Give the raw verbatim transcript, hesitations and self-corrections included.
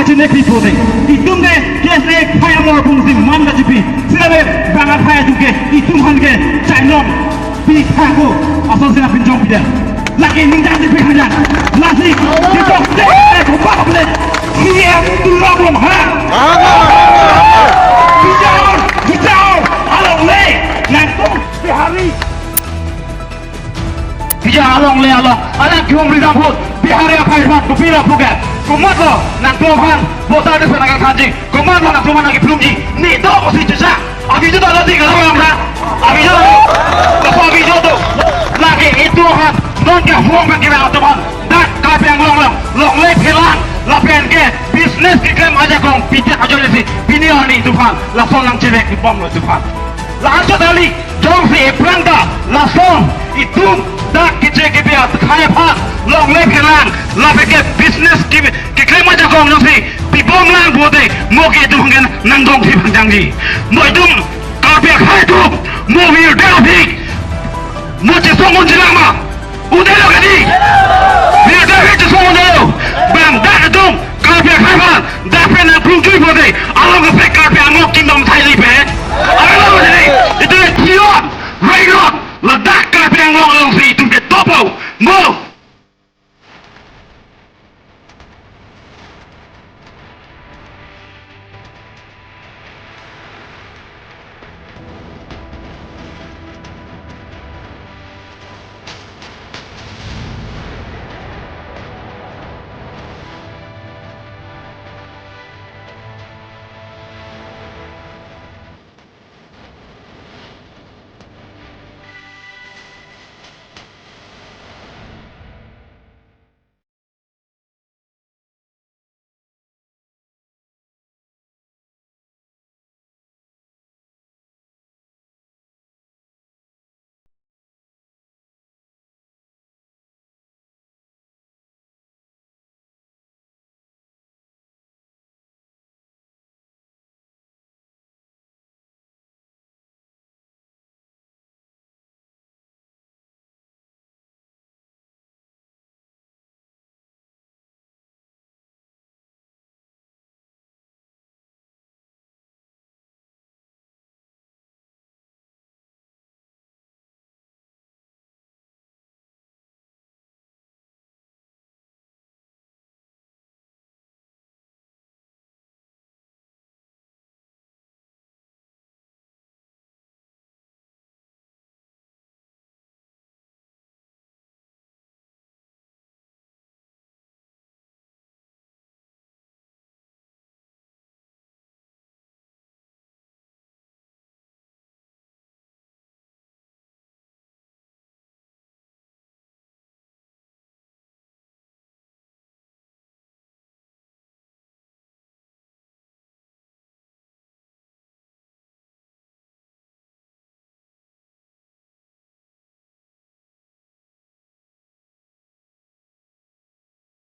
Sine pi pote. Itum ke K S A akhai amor pungsi man kachipi. Sila be bang akhai atum ke itum aphan ke chainong pi thako. Asonsi nangpinchong pidam. Lake ningdang di pihanya. Lasi kita stay, eh, kupak beli. Siang tulang belum ha. Bicara, bicara, along le. Nangtum Bihari. Bicara along le along. Alang kiwong ridam put. Bihari akhai aphan kopi lo puket. Komatlo nangtum aphan voter list nangkangthanji. Komatlo nangtum aphan nangkeplumji. Nidok si chusa. Abi chuta lo ti kalau orang ha. Abi chuta lo. Apa abi chuta lo. Lake itum aphan. Non ke huang bang kira atum aphan. Dak Karbi Anglong along. Longle phelang. Lapen ke business keklem ajakong. Pijak ajo lesi. Pini arni itum aphan. Lason nangchevek kipom lo itum aphan. Laso dali. Jongsi ephrang ta. Lason. Itum. Dak keche kepi akhai aphan. Longle phelang. Lapen ke business ke, keklem ajakong jongsi pibom lang pote, mo ke itum aphan nangdong thip hangjangji. Mo itum Karbi akhai atum, mo virta apik, mo chesong unji lang ma. Un'e lo kali. Virta apik chesong un'e lo. Bang da